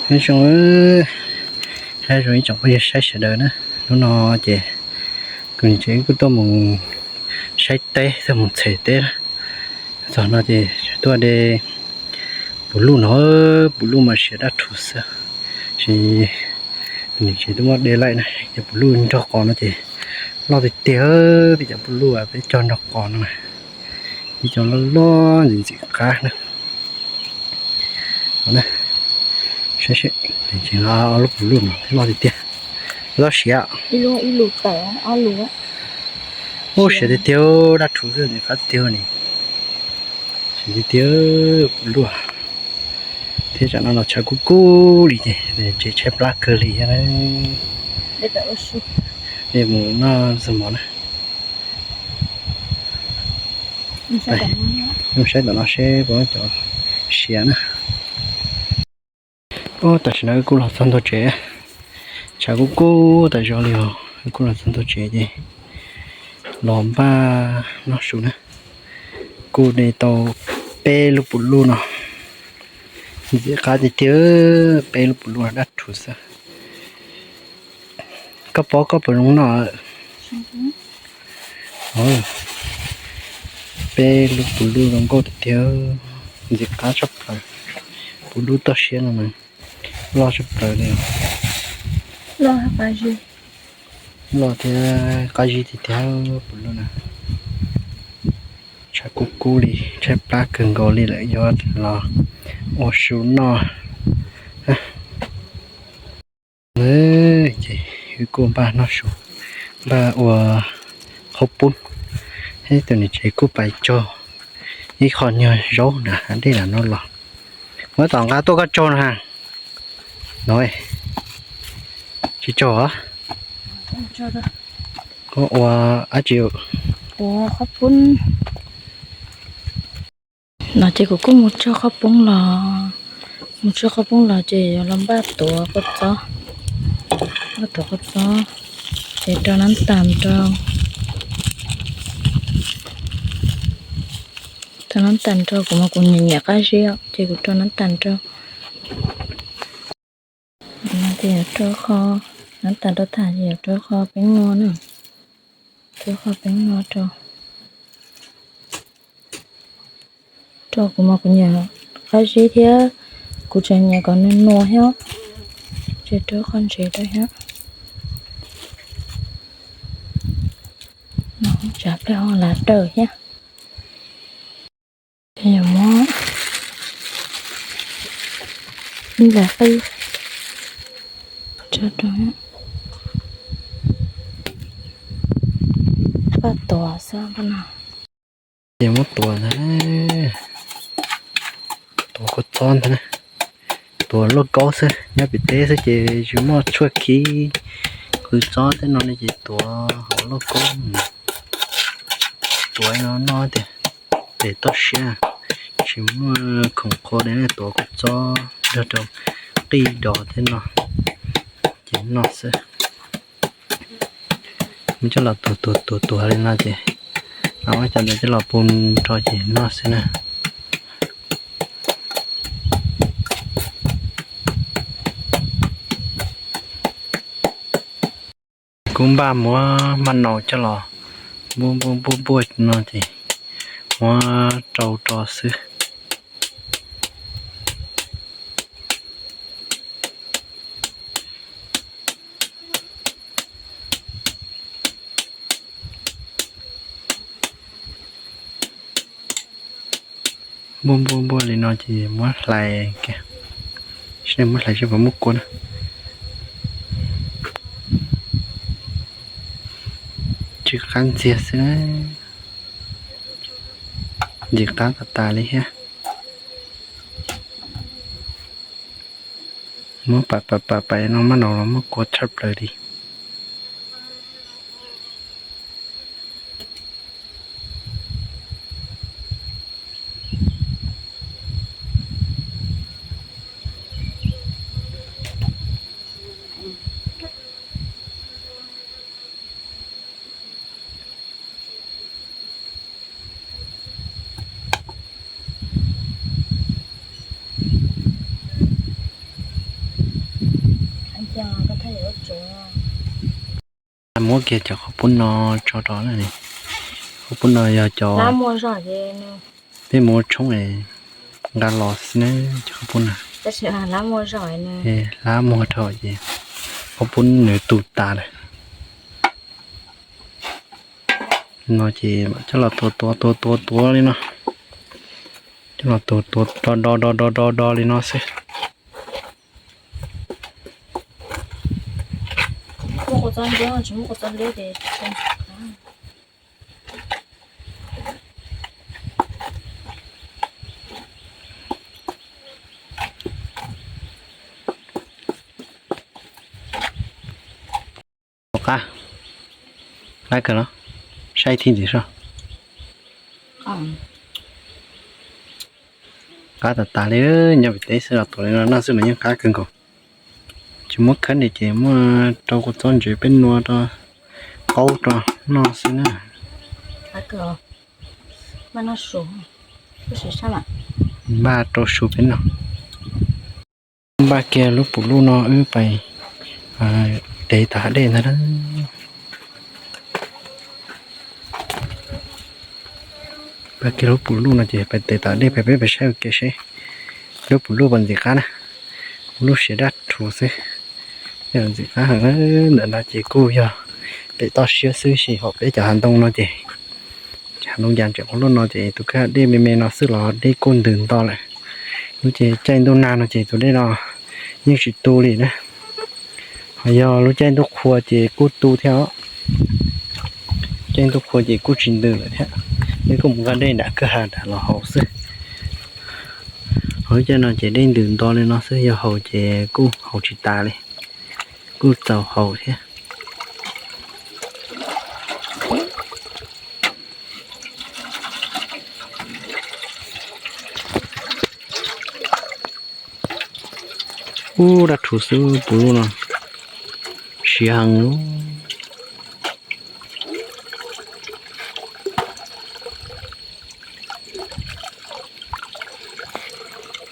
Nyob zoo, nyob zoo ib tsoom phooj ywg saib sawv daws na. Hnub no ces kuv niam tsev kuj tuaj mus saib teb, tuaj mus txhem teb na. Txog no ces tuaj de puv luj no, puv luj mas siav dab rhuv xwb. Ces kuv niam tsev tuaj muab de laim na, ces puv luj nrog qos no ces loj tiag tiag, peb cov puv luj peb cog nrog qos no mas ib co loj loj ntxim ntxim qab na. Saib seb, lub puv luj no loj tiag tiag, loj siav. Ub, siav tiag tiag, dab rhuv xwb, ntxim qab tiag tiag ni. Siav tiag tiag, puv luj. Thiab tsam no los tshav kub kub li ces tsev tshaib plab kawg li thiab. Mus noj xwb mov na. Mus saib tom no seb puas muaj cov siav na. Ub, tam sim no wb kuj los txog ntua tsev, tshav kub kub tas zog li os. Wb kuj los txog ntua tsev ces los npaj noj su na. Kuj de tau peb lub puv luj no, ntxim qab tiag tiag, peb lub puv luj no dab rhuv xwb. Koj paub koj puas zoo noj? Peb lub puv luj zoo nkauj tiag tiag, ntxim qab tshaj plaws. Puv luj toj siab no mas loj tshaj plaws li. Loj thiab qab zib tiag tiag puv luj na. Tshav kub kub li, tshaib plab kawg nkaus li lawm, yuav los ua su noj. Ces wb kuj npaj noj su, npaj ua qhaub poob. Thiab tus niam tsev kuj pais tsaug ib qho nyuag zaub nram hav dej nram no los. Muab tom nqa tuaj koj tsaug no ha. No, tsis tsaug os. Koj ua dab tsi? No ces kuv kuj mus tsaug qhaub poob los, mus tsaug qhaub poob los ces yuav los npaj tuav kua txob, npaj tuav kua txob, ces rau nab tas rau, rau nab tas rau, kuv mas kuv nyiam nyiam qab zib ces kuv rau nab tas rau. No ces yuav rau qho, nab tas rau tag ces yuav rau qho peeb no na, rau qho peeb no rau. Rau kuv mas kuv nyiam qab zib thiab, kuv tseem nyiam kom nws nuas thiab, ces rau qho ntsev rau thiab. Tsav plaws ho lav daws thiab. Ces yuav muab ib nplas qwj tso rau, paj tuav xwb no. Ces muab tuav ntag, tuav kua txob ntag na, tuav lauj kaub xwb, nyob pem teb xwb ces tsis muaj tshuaj khi qhwv txob tej no ne ces tuav hauv lauj kaub, tuav no noj tiag, pem toj siab, tsis muaj khoom qhua li ne, tuav kua txob nrog rau qij dos tej no ces noj xwb. Muab coj los tuav tuav tuav tuav li no ces, muab cov ntawd coj los pub rau ces noj xwb na. Kuv npaj muab maj naus coj los npuaj npuaj npuaj npuaj no ces muab rau rau xwb. Npuaj npuaj npuaj li no ces muab hlais kiag, seb muab hlais seb puas muaj kua na. Tsw qab ntxiag xwb, ntxim qab tas tas li thiab. Muab pam pam pam pam no maj naus los muaj kua tshaj plaws li. Muab kiag cov qhaub poob no tso rau na. Qhaub poob no yog cov peb muab tshoob es nqa los xwb na, cov qhaub poob no. Hlab muag rau ces qhaub poob nws tu tas lawm. No ces coj los tuav tuav tuav tuav tuav li no. Coj los tuav tuav do do do do do do li no xwb. Qab, qab kawg los, saib thib ntxiv soj. Qab tas tas li, nyob pem teb xwb los tuav li no noj xwb mas yeej qab kawg nkaus. Tsis muab khawb li ces muab rau kua txob ntsev peb nua rau qaub rau noj xwb na. Npaj rau su peb noj. Npaj kiag lub pum luj no wb pais tev tom hav dej ntag na. Npaj kiag lub pum luj no ces pais tev tom hav dej, peb pais saib ua ke seb lub pum luj puas ntxim qab na. Lub siav dab rhuv xwb, ntxim qab heev. Ntawm no ces kuj yog pem toj siab xwb, sis hauv peb cov hav ntoo no ces, cov hav ntoo yas ntseem qhuav luaj no ces tus kwj ha dej me me no xwb los dej kuj ntws nto lawm. Lub ces caij ntuj nag no ces tus dej no yeej tsis tu li na. Ho yog lub caij ntuj qhua ces kuj tu thiab os. Caij ntuj qhua ces kuj tsis ntws lawm thiab. Peb kuj mus nqa dej nram kwj ha nram los haus xwb. Ho lub caij no ces dej ntws nto li no xwb, yog haus ces kuj haus tsis tas li, kuj txaus haus thiab. Ub, dab rhuv xwb, pum luj no siav heev.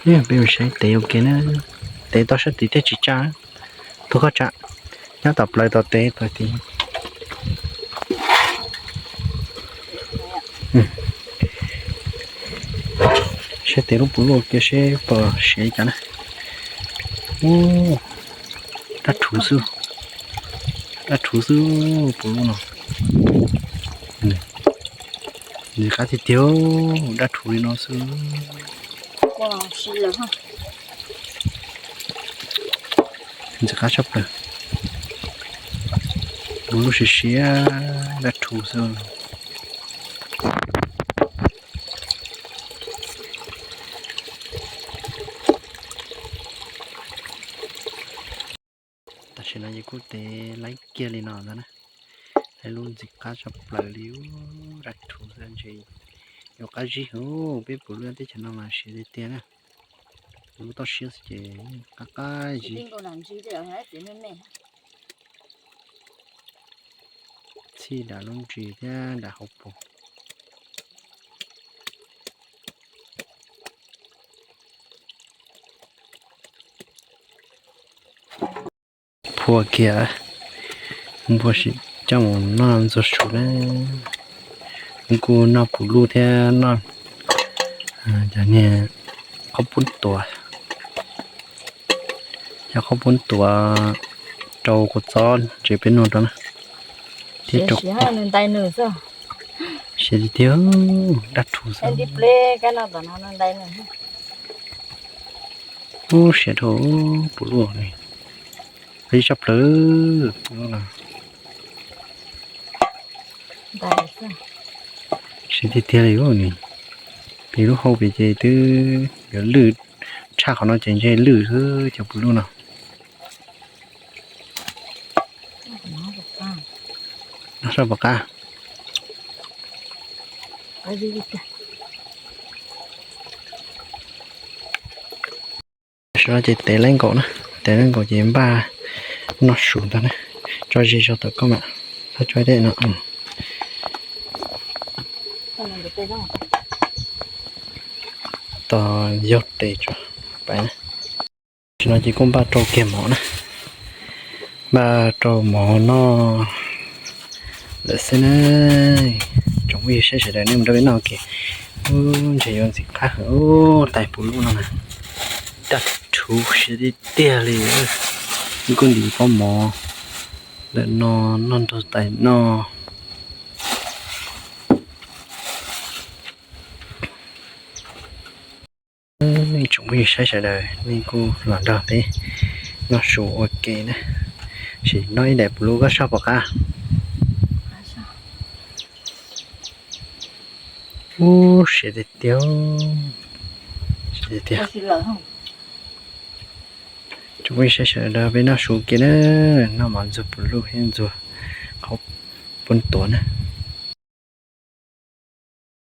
Peb mus saib tev ua ke na. Tev toj sab tid tej tsis tsa, tug koj tsa, nyob tom plawv tom tev tom tid. Saib tev lub pum luj ua ke seb puas siav li cas na. Ub, dab rhuv xwb, dab rhuv xwb pum luj no. Ntxim qab tiag tiag, dab rhuv li no xwb. Ntxim qab tshaj plaws. Pum luj siav siav, dab rhuv xwb. Tam sim no ces kuj tev laib kiag li no ntag na. Laib lub ntxim qab tshaj plaws li, dab rhuv xwb ntshe yuav qab zib heev. Peb pum luj teb chaws no mas siav tiag tiag na. Pum luj toj siab xwb ces qab qab zib. Txhij nram lub ntsis thiab nram hauv paus. Phua kiag, npua sim coj mus noj ntxuag su na. Kuv kuj noj pum luj thiab noj cov niag qhaub poob tuav, cov qhaub poob tuav rau kua txob ntsev peb nua rau na. Thiab rau siav tiag tiag, dab rhuv xwb. Ub, siav dhau pum luj ne. Qab zib tshaj plaws. Siav tiag tiag li ne. Pem lub hau pem ces twb yuav lwj, tshaj qhov no ces ntshe lwj xwb cov pum luj no. Noj soj pom qab. Tam sim no ces tev laib nkaus na, tev laib nkaus ces npaj noj su ntag na. Tso ze zog tom koj mam txhob tso dej no. Tos yog tes tso pais na. Tam sim no ces kuj npaj rau kiag mov na, npaj rau mov noj Lawm xwb na, tsoom phooj ywg saib sawv daws, nej mus nrog peb noj ke. Ub, ntshe yuav ntxim qab heev ub, tais puv lub no na, daj rhuv siab tiag tiag li. Nkuj ntim pob mov ntawm no, noj nrog tais noj. Tsoom phooj ywg saib sawv daws, nej kuj los nrog peb noj su ua ke na. Sim noj ib daim puv lub, koj soj puas qab? Ub, siab tiag tiag, siab tiag tiag. Tsoom phooj ywg saib sawv daws, peb noj su ke na, noj mov ntxuag puv lub thiab ntxuag qhov pub tuav na.